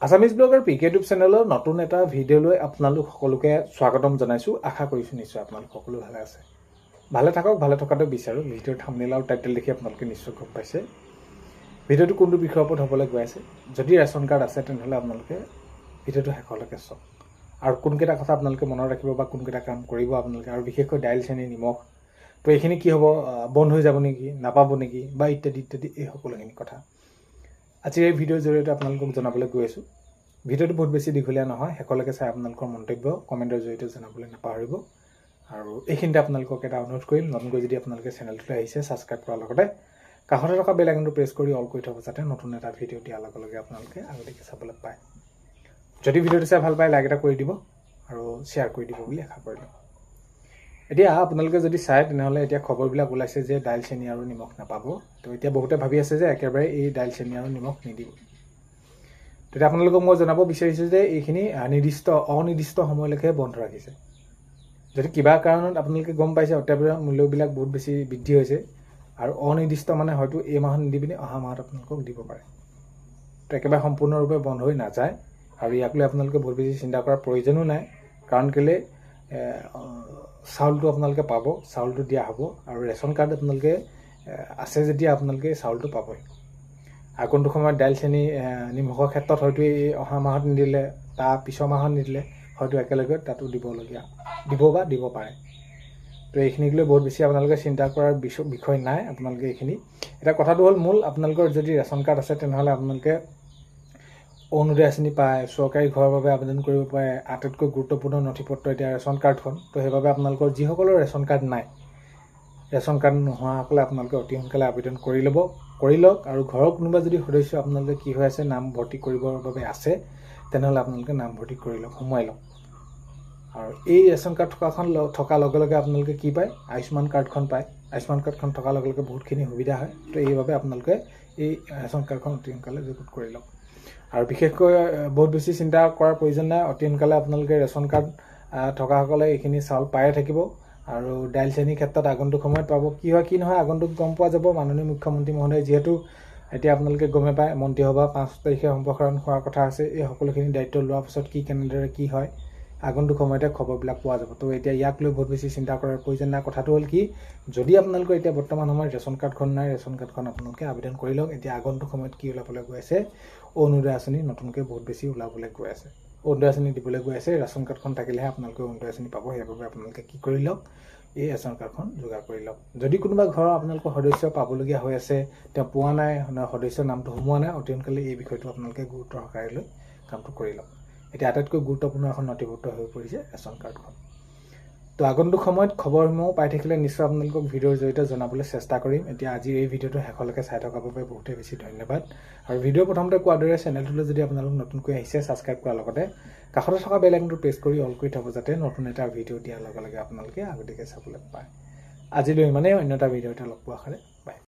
Assamese blogger P K YouTube চেনেলৰ নতুন এটা ভিডিঅ'লৈ আপোনালোক সকলোকে স্বাগতম জনাইছোঁ। আশা কৰিছোঁ নিশ্চয় আপোনালোক সকলো ভালে আছে, ভালে থাকক, ভালে থকাটো বিচাৰোঁ। ভিডিঅ'ৰ থাম্বনেইল আৰু টাইটেল দেখি আপোনালোকে নিশ্চয় গম পাইছে ভিডিঅ'টো কোনটো বিষয়ৰ ওপৰত হ'বলৈ গৈ আছে। যদি ৰেচন কাৰ্ড আছে, তেনেহ'লে আপোনালোকে ভিডিঅ'টো শেষলৈকে চাওক আৰু কোনকেইটা কথা আপোনালোকে মনত ৰাখিব বা কোনকেইটা কাম কৰিব আপোনালোকে আৰু বিশেষকৈ দাইল, চেনি, নিমখ, তো এইখিনি কি হ'ব, বন্ধ হৈ যাব নেকি, নাপাব নেকি বা ইত্যাদি ইত্যাদি, এই সকলোখিনি কথা আজিৰ এই ভিডিঅ'ৰ জৰিয়তে আপোনালোকক জনাবলৈ গৈ আছোঁ। ভিডিঅ'টো বহুত বেছি দীঘলীয়া নহয়। শেষলৈকে চাই আপোনালোকৰ মন্তব্য কমেণ্টৰ জৰিয়তে জনাবলৈ নাপাহৰিব। আৰু এইখিনিতে আপোনালোকক এটা অনুৰোধ কৰিম, নতুনকৈ যদি আপোনালোকে চেনেলটোলৈ আহিছে, ছাবস্ক্ৰাইব কৰাৰ লগতে কাষতে থকা বেল আইকনটো প্ৰেছ কৰি অল কৰি থ'ব, যাতে নতুন এটা ভিডিঅ' দিয়াৰ লগে লগে আপোনালোকে আগতীয়াকৈ চাবলৈ পায়। যদি ভিডিঅ'টো চাই ভাল পায়, লাইক এটা কৰি দিব আৰু শ্বেয়াৰ কৰি দিব বুলি আশা কৰিলোঁ। এতিয়া আপোনালোকে যদি চায়, তেনেহ'লে এতিয়া খবৰবিলাক ওলাইছে যে দাইল, চেনি আৰু নিমখ নাপাব। তো এতিয়া বহুতে ভাবি আছে যে একেবাৰে এই দাইল, চেনি আৰু নিমখ নিদিব। তেতিয়া আপোনালোকক মই জনাব বিচাৰিছোঁ যে এইখিনি নিৰ্দিষ্ট অনিৰ্দিষ্ট সময়লৈকে বন্ধ ৰাখিছে। যদি কিবা কাৰণত আপোনালোকে গম পাইছে, অত্যাৱশ্যকীয় মূল্যবিলাক বহুত বেছি বৃদ্ধি হৈছে আৰু অনিৰ্দিষ্ট মানে হয়তো এই মাহত নিদি পিনি অহা মাহত আপোনালোকক দিব পাৰে। তো একেবাৰে সম্পূৰ্ণৰূপে বন্ধ হৈ নাযায় আৰু ইয়াক লৈ আপোনালোকে বহুত বেছি চিন্তা কৰাৰ প্ৰয়োজনো নাই। কাৰণ কেলৈ, চাউলটো আপোনালোকে পাব, চাউলটো দিয়া হ'ব আৰু ৰেচন কাৰ্ড আপোনালোকে আছে যেতিয়া আপোনালোকে চাউলটো পাবই। আগন্তুক সময়ত দাইল, চেনি, নিমখৰ ক্ষেত্ৰত হয়তো এই অহা মাহত নিদিলে, তাৰ পিছৰ মাহত নিদিলে, হয়তো একেলগে তাতো দিবলগীয়া দিব বা দিব পাৰে। তো এইখিনিক লৈ বহুত বেছি আপোনালোকে চিন্তা কৰাৰ বিষয় নাই। আপোনালোকে এইখিনি এতিয়া কথাটো হ'ল মূল, আপোনালোকৰ যদি ৰেচন কাৰ্ড আছে, তেনেহ'লে আপোনালোকে অৰুণোদয় আঁচনি পায়, চৰকাৰী ঘৰৰ বাবে আবেদন কৰিব পাৰে। আটাইতকৈ গুৰুত্বপূৰ্ণ নথি পত্ৰ এতিয়া ৰেচন কাৰ্ডখন। তো সেইবাবে আপোনালোকৰ যিসকলৰ ৰেচন কাৰ্ড নাই, ৰেচন কাৰ্ড নোহোৱাসকলে আপোনালোকে অতি সোনকালে আবেদন কৰি ল'ব, কৰি লওক। আৰু ঘৰৰ কোনোবা যদি সদস্য আপোনালোকে কি হৈ আছে, নাম ভৰ্তি কৰিবৰ বাবে আছে, তেনেহ'লে আপোনালোকে নামভৰ্তি কৰি লওক, সোমোৱাই লওক। আৰু এই ৰেচন কাৰ্ড থকাৰ লগে লগে আপোনালোকে কি পায়? আয়ুস্মান কাৰ্ডখন পায়। আয়ুস্মান কাৰ্ডখন থকাৰ লগে লগে বহুতখিনি সুবিধা হয়। তো এইবাবে আপোনালোকে এই ৰেচন কাৰ্ডখন অতি সোনকালে যুগুত কৰি লওক আৰু বিশেষকৈ বহুত বেছি চিন্তা কৰাৰ প্ৰয়োজন নাই। অতি সোনকালে আপোনালোকে ৰেচন কাৰ্ড থকাসকলে এইখিনি চাউল পায়ে থাকিব আৰু দাইল, চেনিৰ ক্ষেত্ৰত আগন্তুক সময়ত পাব। কি হয় কি নহয় আগন্তুক গম পোৱা যাব। মাননীয় মুখ্যমন্ত্ৰী মহোদয় যিহেতু এতিয়া আপোনালোকে গমেই পায়, মন্ত্ৰীসভা 5 তাৰিখে সম্প্ৰসাৰণ হোৱাৰ কথা আছে। এই সকলোখিনি দায়িত্ব লোৱাৰ পাছত কি কেনেদৰে কি হয়, আগন্তুক সময়তে খবৰবিলাক পোৱা যাব। তো এতিয়া ইয়াক লৈ বহুত বেছি চিন্তা কৰাৰ প্ৰয়োজন নাই। কথাটো হ'ল কি, যদি আপোনালোকৰ এতিয়া বৰ্তমান সময়ত ৰেচন কাৰ্ডখন নাই, ৰেচন কাৰ্ডখন আপোনালোকে আবেদন কৰি লওক। এতিয়া আগন্তুক সময়ত কি ওলাবলৈ গৈ আছে? অৰুণোদয় আঁচনি নতুনকৈ বহুত বেছি ওলাবলৈ গৈ আছে, অৰুণোদয় আঁচনি দিবলৈ গৈ আছে। ৰেচন কাৰ্ডখন থাকিলেহে আপোনালোকে অৰুণোদয় আঁচনি পাব। সেইবাবে আপোনালোকে কি কৰি লওক, এই ৰেচন কাৰ্ডখন যোগাৰ কৰি লওক। যদি কোনোবা ঘৰৰ আপোনালোকৰ সদস্য পাবলগীয়া হৈ আছে, তেওঁ পোৱা নাই, সদস্যৰ নামটো সোমোৱা নাই, অতি সোনকালে এই বিষয়টো আপোনালোকে গুৰুত্ব সহকাৰে লৈ কামটো কৰি লওক। এতিয়া আটাইতকৈ গুৰুত্বপূৰ্ণ এখন নথিপত্ৰ হৈ পৰিছে ৰেচন কাৰ্ডখন। তো আগন্তুক সময়ত খবৰসমূহ পাই থাকিলে নিশ্চয় আপোনালোকক ভিডিঅ'ৰ জৰিয়তে জনাবলৈ চেষ্টা কৰিম। এতিয়া আজিৰ এই ভিডিঅ'টো শেষলৈকে চাই থকাৰ বাবে বহুতেই বেছি ধন্যবাদ। আৰু ভিডিঅ' প্ৰথমতে কোৱাৰ দৰে চেনেলটোলৈ যদি আপোনালোক নতুনকৈ আহিছে, ছাবস্ক্ৰাইব কৰাৰ লগতে কাষতে থকা বেল আইকনটো প্ৰেছ কৰি অল কৰি থ'ব, যাতে নতুন এটা ভিডিঅ' দিয়াৰ লগে লগে আপোনালোকে আগতীয়াকৈ চাবলৈ পায়। আজিলৈ ইমানেই। অন্য এটা ভিডিঅ'তে লগ পোৱা আশাৰে।